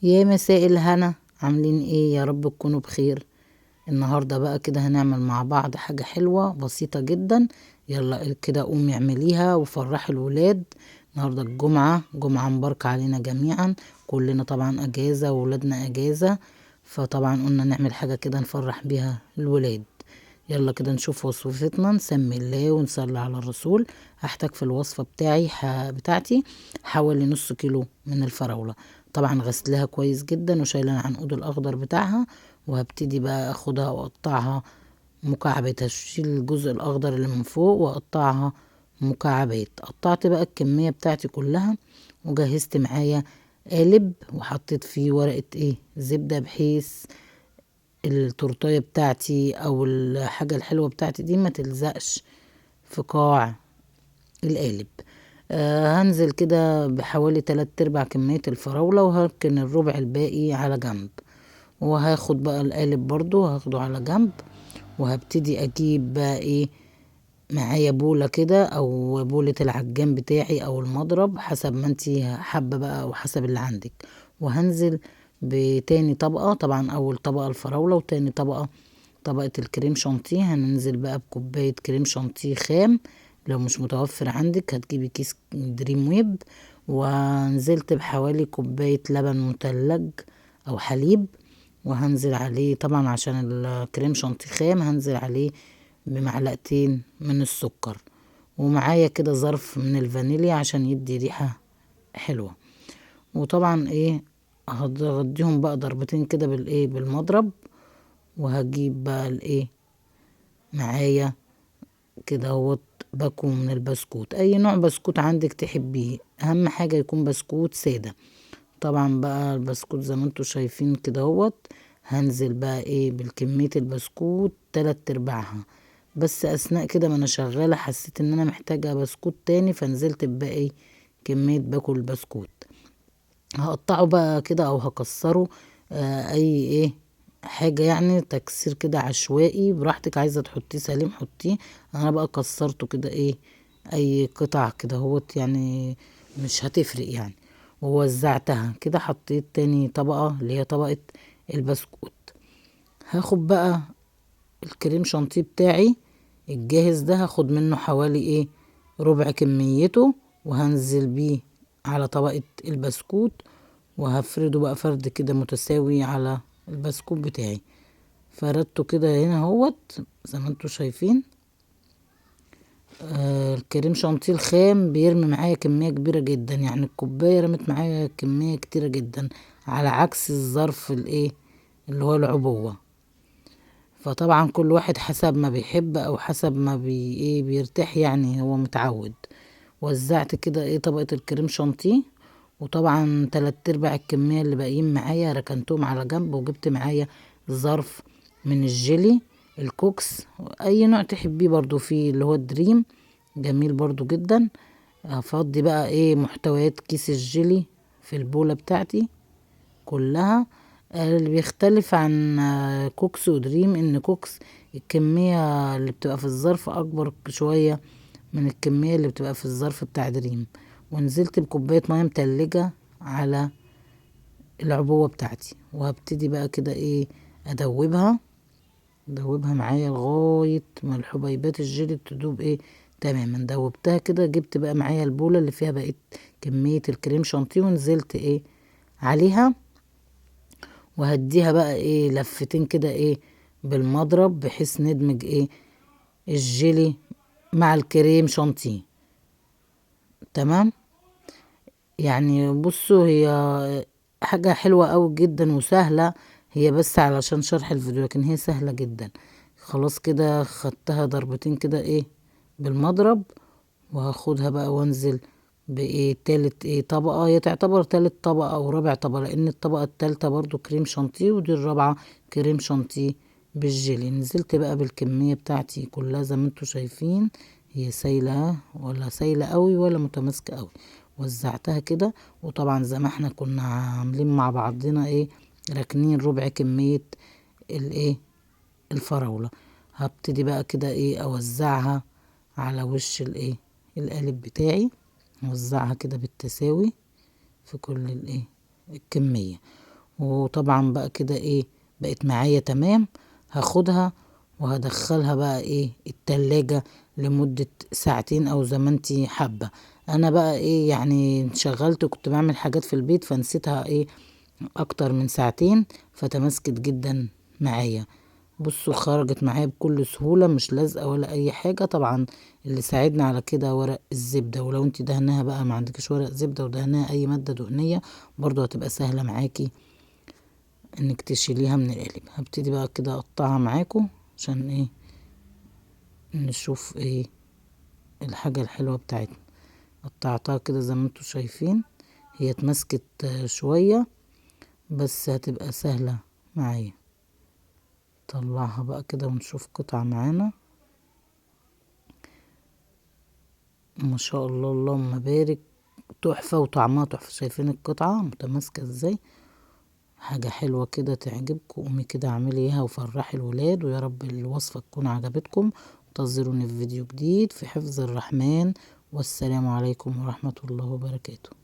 يا مساء الهنا، عاملين ايه؟ يا رب تكونوا بخير. النهاردة بقى كده هنعمل مع بعض حاجة حلوة بسيطة جدا. يلا كده قومي اعمليها وفرحي الولاد. النهاردة الجمعة، جمعة مباركة علينا جميعا، كلنا طبعا اجازة وولادنا اجازة، فطبعا قلنا نعمل حاجة كده نفرح بيها الولاد. يلا كده نشوف وصفتنا، نسمي الله ونصلي على الرسول. هحتاج في الوصفة بتاعتي حوالي نص كيلو من الفراولة، طبعا غسلها كويس جدا وشايله العنقود الاخضر بتاعها، وهبتدي بقى اخدها واقطعها مكعبات. هشيل الجزء الاخضر اللي من فوق واقطعها مكعبات. قطعت بقى الكمية بتاعتي كلها، وجهزت معايا قالب وحطيت فيه ورقة زبدة، بحيث التورتايه بتاعتي او الحاجة الحلوة بتاعتي دي ما تلزقش في قاع القالب. هنزل كده بحوالي 3/4 كمية الفراولة، وهركن الربع الباقي على جنب. وهاخد بقى القالب برضو هاخده على جنب، وهبتدي اجيب بقى معايا بولة كده او بولة العجان بتاعي او المضرب حسب ما انتي حابة بقى او حسب اللي عندك. وهنزل بتاني طبقة، طبعا اول طبقة الفراولة وتاني طبقة طبقة الكريم شانتيه. هننزل بقى بكوباية كريم شانتيه خام، لو مش متوفر عندك هتجيبي كيس دريم ويب. ونزلت بحوالي كوباية لبن متلج او حليب، وهنزل عليه طبعا عشان الكريم شانتيه خام هنزل عليه بمعلقتين من السكر، ومعايا كده ظرف من الفانيليا عشان يدي ريحة حلوة. وطبعا هديهم بقى ضربتين كده بالمضرب. وهجيب بقى معايا كده اهوت باكو من البسكوت، اي نوع بسكوت عندك تحبيه، اهم حاجة يكون بسكوت سادة. طبعا بقى البسكوت زي ما انتوا شايفين كده اهوت، هنزل بقى بالكمية البسكوت 3/4 بس. اثناء كده ما انا شغالة حسيت ان انا محتاجة بسكوت تاني، فنزلت بباقي كمية باكو البسكوت. هقطعه بقى كده او هكسره، اي حاجة تكسير كده عشوائي براحتك، عايزة تحطيه سليم حطيه. انا بقى كسرته كده اي قطع كده اهوت، مش هتفرق. ووزعتها كده، حطيت تاني طبقة اللي هي طبقة البسكوت. هاخد بقى الكريم شانتيه بتاعي الجاهز ده، هاخد منه حوالي ربع كميته، وهنزل بيه على طبقة البسكوت، وهفرده بقى فرد كده متساوي على البسكوت بتاعي. فردته كده هنا اهوت زي ما انتوا شايفين. الكريم شانتيه الخام بيرمي معايا كمية كبيرة جدا، الكوباية رمت معايا كمية كتيرة جدا، على عكس الظرف اللي هو العبوة. فطبعا كل واحد حسب ما بيحب او حسب ما بيرتاح، هو متعود. وزعت كده طبقة الكريم شانتيه، وطبعا 3/4 الكمية اللي باقيين معايا ركنتهم على جنب، وجبت معايا ظرف من الجيلي الكوكس، اي نوع تحبيه برضو، فيه اللي هو الدريم جميل برضو جدا. هفضي بقى محتويات كيس الجيلي في البولة بتاعتي كلها. اللي بيختلف عن كوكس ودريم ان كوكس الكمية اللي بتبقى في الظرف اكبر شوية من الكمية اللي بتبقى في الظرف بتاع دريم. ونزلت بكوباية مية متلجة على العبوة بتاعتي، وهبتدي بقى كده ادوبها، ادوبها معايا لغاية ما الحبيبات الجيلي تدوب تماما. دوبتها كده، جبت بقى معايا البولة اللي فيها بقيت كمية الكريم شانتيه، ونزلت عليها، وهديها بقى لفتين كده بالمضرب، بحيث ندمج الجيلي مع الكريم شانتيه. تمام. بصوا هي حاجة حلوة قوي جدا وسهلة، هي بس علشان شرح الفيديو، لكن هي سهلة جدا. خلاص كده خدتها ضربتين كده بالمضرب، وهاخدها بقى وانزل بايه تالت طبقة، هي تعتبر تالت طبقة او رابع طبقة، لان الطبقة التالتة برضو كريم شانتيه، ودي الرابعة كريم شانتيه بالجيلي. نزلت بقى بالكمية بتاعتي كلها زي ما انتوا شايفين، هي سايلة ولا سايلة قوي ولا متماسكة قوي. وزعتها كده، وطبعا زي ما احنا كنا عاملين مع بعضنا راكنين ربع كمية الفراولة. هبتدي بقى كده اوزعها على وش القالب بتاعي، اوزعها كده بالتساوي في كل الكمية. وطبعا بقى كده ايه بقت معايا تمام. هاخدها وهدخلها بقى ايه التلاجة لمدة ساعتين او زي ما انتي حابة. انا بقى ايه يعني انشغلت وكنت بعمل حاجات في البيت فنسيتها ايه اكتر من ساعتين، فتماسكت جدا معايا. بصوا خرجت معايا بكل سهولة، مش لازقة ولا اي حاجة. طبعا اللي ساعدنا على كده ورق الزبدة، ولو انت دهناها بقى ما عندكش ورق زبدة ودهناها اي مادة دهنية برضو هتبقى سهلة معاكي انك تشيليها من القالب. هبتدي بقى كده اقطعها معاكم عشان ايه نشوف ايه الحاجة الحلوة بتاعتنا. قطعتها كده زي ما انتوا شايفين، هي اتمسكت شوية بس هتبقى سهلة معايا. طلعها بقى كده ونشوف قطعة معانا. ما شاء الله اللهم بارك، تحفة وطعمها تحفة. شايفين القطعة متماسكة ازاي؟ حاجة حلوة كده تعجبكم. قومي كده اعمليها وفرحي الولاد، ويا رب الوصفة تكون عجبتكم. انتظروني في فيديو جديد. في حفظ الرحمن، والسلام عليكم ورحمة الله وبركاته.